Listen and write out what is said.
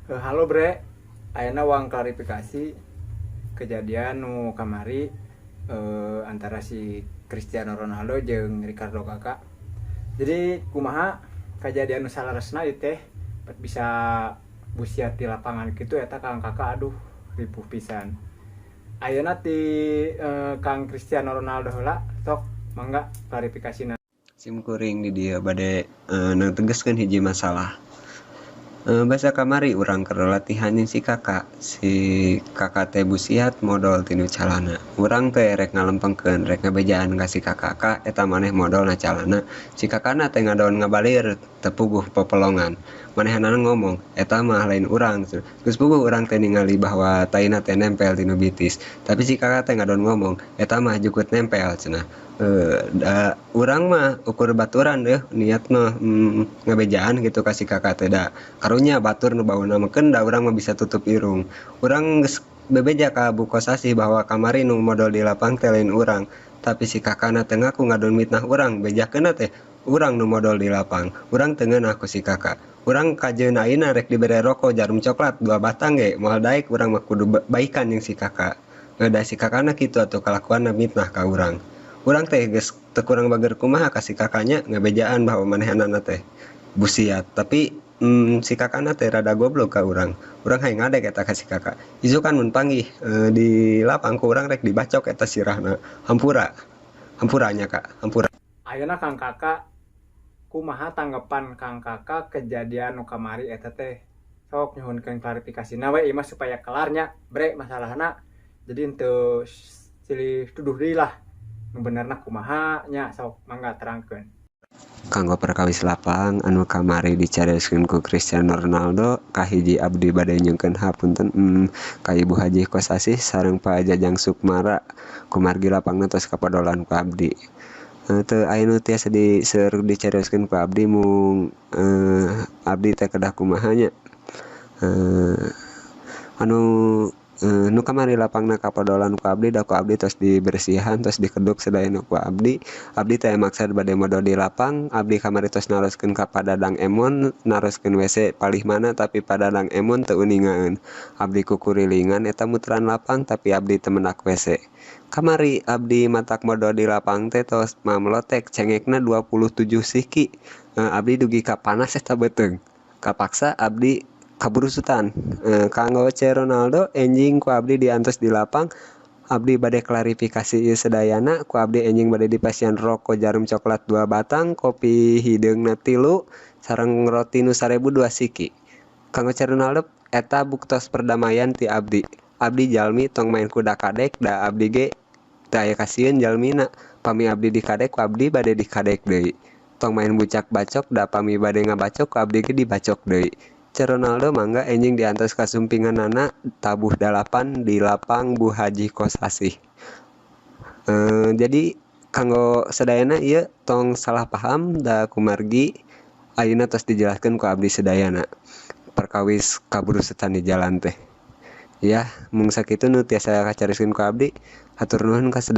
Halo Bre, ayeuna urang klarifikasi kejadian nu kamari antara si Cristiano Ronaldo jeung Ricardo Kaka. Jadi kumaha kejadian nu saleresna ieu teh bisa busiat di lapangan kitu eta Kang Kaka, aduh, ripuh pisan. Ayeuna ti Kang Cristiano Ronaldo heula, sok mangga klarifikasina. Sim kuring di dieu bade netegeskeun hiji masalah. Basa kamari urang keur latihan jeung si Kaka, si Kaka teh busiat modol tina calana. Urang teh rek ngalempengkeun, rek ngabejaan ka si Kaka, "Ka, eta maneh modol na calana." Si Kakana teh ngadon ngabalir, teu puguh popolongan. Manehanana ngomong, "Eta mah lain urang." Geus puguh urang teh ningali bahwa taina teh nempel tinu bitis. Tapi si Kaka teh ngadon ngomong, "Eta mah jukut nempel," cenah. Da urang mah ukur baturan deuh niat mah ngabejaan gitu ka si Kaka teh, da karunya batur nu bauna mah keun da urang mah bisa tutup irung. Urang geus bebeja ka Bu Kosasih bahwa kamari nu modol di lapang teh lain urang. Tapi si Kakana teu ngaku, ngadon mitnah urang, bejakeunna teh urang nu modol di lapang. Urang teu ngeunah ku si Kaka. Urang kajeun ayeuna rek dibere roko Jarum coklat dua batang ge moal daek, urang mah kudu baikan jeung si Kaka. Da si Kakana kitu atuh kalakuanna, mitnah ka urang. Urang teh geus teu kurang bager kumaha ka si Kakanya, ngabejaan bahwa manehanana teh busiat. Tapi si Kakana teh rada goblok ka urang. Urang hayang ngadek eta ka si Kaka. Isukan mun panggih di lapang ku urang rek dibacok eta sirahna. Hampura. Hampura nya, Kak, hampura. Ayeuna Kang Kaka, kumaha tanggapan Kang Kaka kejadian nu kamari eta teh? Sok nyuhunkeun klarifikasina we ieu mah supaya kelar nya, Bre, masalahna. Jadi henteu silih tuduh deui lah. Nu benerna kumaha nya, sok mangga terangkeun. Kanggo perkawis lapang anu kamari dicarioskeun ku Cristiano Ronaldo, kahiji abdi bade nyungkeun hapunten ka Ibu Haji Kosasih sareng Pak Jajang Sukmara kumargi lapangna tos kapodolan ku abdi. Teu aya nu tiasa seueur dicarioskeun ku abdi, mung abdi teh kedah kumaha nya, anu nu kamari lapangna kapodolan ku abdi, da ku abdi tos dibersihan, tos dikeduk sadayana ku abdi. Abdi teh maksad bade modol di lapang. Abdi kamari tos naroskeun ka Pak Dadang Emon, naroskeun WC palih mana, tapi Pak Dadang Emon teu uningaeun. Abdi kukurilingan eta muteran lapang, tapi abdi teu mendak WC. Kamari abdi matak modol di lapang teh tos mamlotek cengekna 27 siki. Abdi dugi ka panas eta beuteung, kapaksa abdi kaburusutan. Kanggo C Ronaldo, enjing ku abdi diantos di lapang. Abdi bade klarifikasi ieu sadayana. Ku abdi enjing bade dipasihan roko Jarum coklat dua batang, kopi hideungna tilu, sareng roti nu 1000 dua siki. Kanggo C Ronaldo, eta buktos perdamaian ti abdi. Abdi jalmi tong main kuda kadek, da abdi ge teu aya kasieun jalmina. Pami abdi dikadek, ku abdi bade dikadek deui. Tong main bucak bacok, da pami bade ngabacok, ku abdi ge dibacok deui. C Ronaldo, mangga enjing diantos kasumpinganana tabuh 8 di lapang Bu Haji Kosasih. Jadi kanggo sadayana ieu tong salah paham, da kumargi ayeuna tos dijelaskeun ku abdi sadayana perkawis kaburusutan di jalan teh. Ya, mung sakitu nu tiasa kacarioskeun ku abdi. Hatur nuhun ka sadayana.